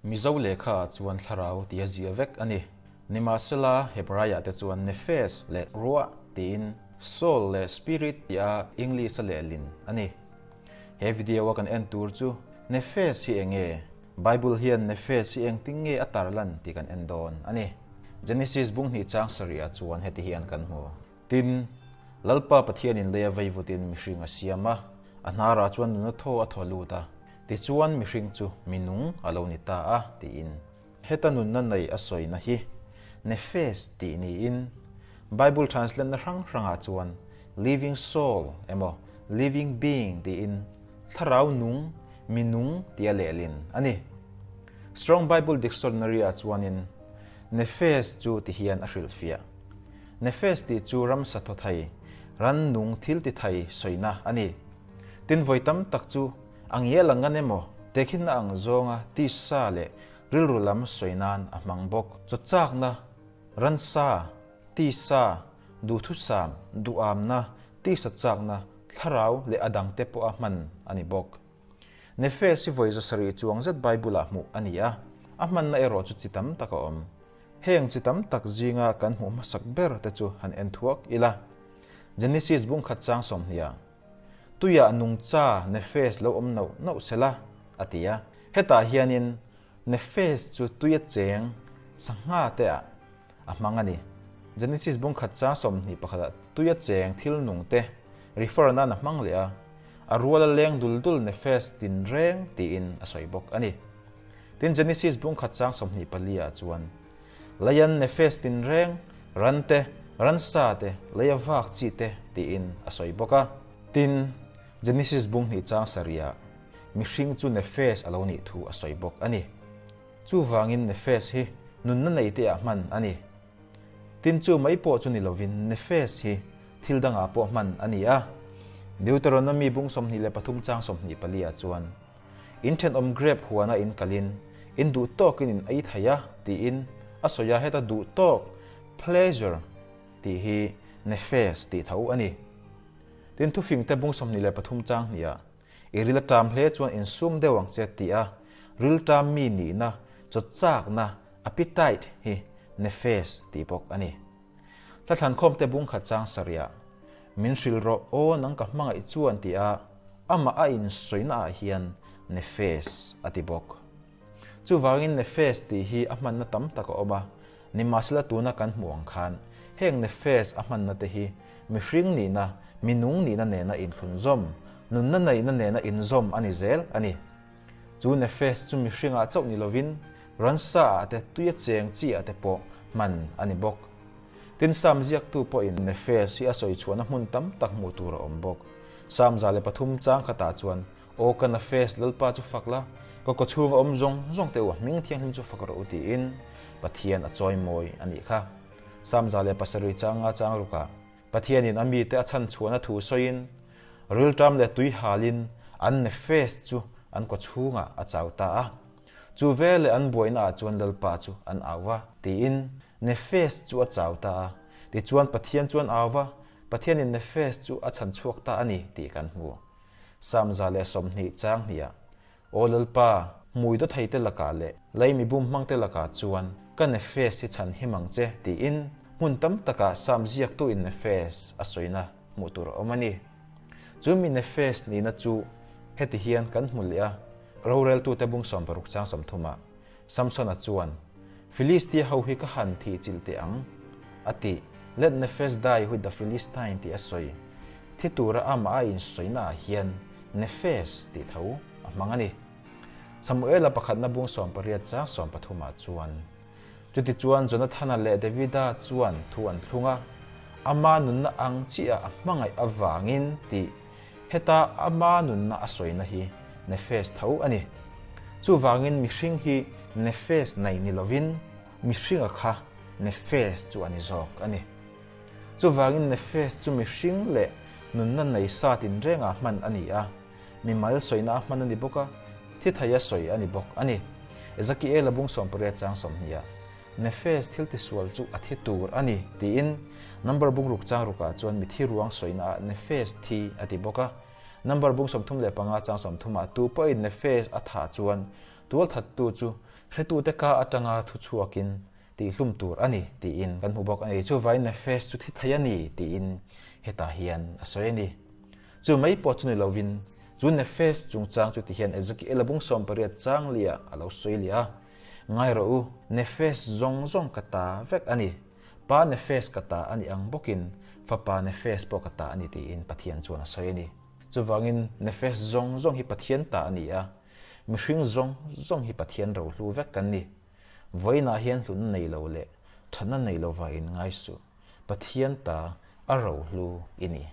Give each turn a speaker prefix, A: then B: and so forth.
A: Mizo lehkha ah chuan thlarau tia ziah vek a ni. Nimahsela, Hebraiah te chuan nefesh leh ruah tiin soul leh spirit tia English a lehlin a ni. He video a kan en tur chu nefesh hi eng nge? Bible hian nefesh hi engtin nge a tarlan tih kan en dawn a ni. Genesis bung hnih chang sarih ah chuan heti hian kan hmu. Tin, Lalpa Pathianin leia veivutin mihring a siam a, a hnarah chuan nuna thaw a thaw lut a, tichuan mihring chu minung a lo ni ta a, tiin. Heta nunna nei a sawina hi Nefesh tih niin Bible translate-na hrang hrangah chuan living soul emaw living being tiin thlarau nung, mi nung tia lehlin a ni. Strong Bible Dictionary-ah chuanin Nefesh chu ti hian a hrilhfiah. Nefesh tih chu ramsa thaw thei, ran nung thil ti thei sawina a ni. Tin vawi tam tak chu a ngial ang ngan emaw, tehkhinna ang zawnga tisa leh rilru lam sawi nan a hmang bawk. Chaw chakna, ransa, tisa, duhthusam, duhamna, tisa chakna, thlarau leh a dangte pawha hman a ni bawk. Nefesh hi vawi 700 chuang zet Bible-ah hmuh a ni a, a hmanna erawh chu chi tam tak a awm. Heng chi tam tak zinga kan hmuh hmasak ber te chu han en thuak ila. Genesis bung khat chang 20 Tuiah nungcha Nefesh lo awm nauh nauh sela, a ti a. Hetah hianin Nefesh chu tuia cheng sangha te ah a hmang a ni. Genesis bung khat chang 21 ah tuia cheng thil nung te refer nan a hmang leh a, a rual a leng dul dul Nefesh tin reng tiin a sawi bawk a ni. Tin Genesis bung khat chang 24 ah chuan Leian Nefesh tin reng, ran te, ransa te, leia vak chi te tiin a sawi bawk a. Tin, Genesis bung hnih chang sarihah mihring chu Nefesh a lo nih thu a sawi bawk a ni. Chuvangin Nefesh hi nunna nei te ah hman a ni. Tin chu mai pawh chu ni lovin Nefesh hi thil dangah pawh hman a ni a. Deuteronomy bung 23 chang 24 ah chuan In thenawm grape huana in kalin in duh tawkin in ei thei a tiin a sawi a, heta duh tawk, pleasure, tih hi nefesh tih tho a ni. Tin thufingte bung 23 chang hniah i ril a tam hle chuan insum deuh ang che tih a, ril tam mi nihna, chaw chakna, appetite, hi nefesh tih bawk a ni. Hla thlankhawmte bung khat chang sarihah min hrilh rawh aw nang ka hmangaih chuan tih a amah a insawina ah hian nefesh a ti bawk. Chuvangin nefesh tih hi a hmanna tam tak a awm a, nimahsela tuna kan hmuh ang khan heng nefesh a hmanna te hi mihring nihna, minung nihna nena inthlunzawm, nunna neihna nena inzawm a ni zel a ni. Chu nefesh chu mihringah chauh ni lovin ransa ah te tuia cheng chi ah te pawh hman a ni bawk. Tin Sam ziaktu pawhin nefesh hi a sawi chhuahna hmun tam tak hmuh tur a awm bawk. Sam 103 chang khatah chuan, Aw ka nefesh Lalpa chu fak la, ka kaw chhunga awm zawng zawng te u a hming thianghlim chu fak rawh u tiin Pathian a chawimawi a nih kha. Sam 107 changa chang rukah Pathianin a mite a chhan chhuahna thu sawiin, rilṭam leh tui halin an nefesh chu an kaw chhungah a chau ta a. Chu veleh an buainaah chuan Lalpa chu an au va tiin nefesh chu a chau ta a. Tichuan Pathian chuan au va, Pathianin nefesh chu a chhan chhuak ta a ni tih kan hmu. Sam 120 chang hniah, Aw Lalpa, hmui daw theite lakah leh lei mibum hmangte lakah chuan ka nefesh hi chhan him ang che tiin hmun tam takah Sam ziaktuin nefesh a sawina hmuh tur a awm a ni. Chu mi nefesh nihna chu heti hian kan hmu leh a, roreltute bung 60 chang 30 ah Samsona chuan, Filistia ho hi ka han thih chilh teh ang, a ti. Let nefesh die with the Philistine tih a sawi. Thi tura amah a insawina ah hian nefesh tih tho a hmang a ni. Samuela pakhatna bung 18 chang 13 ah chuan, Chutichuan Jonathana leh Davida chuan thu an thlung a, ama nunna ang chiah a hmangaih avangin tih heta ama nunna a sawina hi nefesh tho a ni. Chuvangin mihring hi nefesh nei ni lovin mihringa kha nefesh chu a ni zawk a ni. Chuvangin nefesh chu mihring leh nunna nei sa tinrengah hman a ni a, mimal sawina a hman a ni bawk a, thi thei a sawi a ni bawk a ni. Ezekiel-a bung 18 chang 20 ah, Nefesh thil tisual chu a thi tur a ni, tiin number bung ruk chang rukah chuan mithi ruang sawina ah Nefesh thi a ti bawk a. Number bung 35 chang 30 ah tu pawhin Nefesh a thah chuan tualthattu chu. Hretute ka atanga thu chhuakin tihhlum tur a ni tiin kan hmu bawk a ni. Chuvain Nefesh chu thi thei a ni tiin hetah hian a sawi a ni. Chu mai pawh chu ni lovin chu Nefesh chungchang chu tihian Ezekiel-a bung 18 chang liah a lo sawi leh a, Ngai rawh u, Nefesh zawng zawng ka ta vek a ni. Pa Nefesh ka ta a ni ang bawkin Fapa Nefesh pawh ka ta a ni tiin Pathian chuan a sawi a ni. Chuvangin Nefesh zawng zawng hi Pathian ta a ni a, Mihring zawng zawng hi Pathian rohlu vek kan ni. Vawiinah hian hlutna nei lo leh thatna nei lova in ngai suh. Pathian ta a rohlu i ni.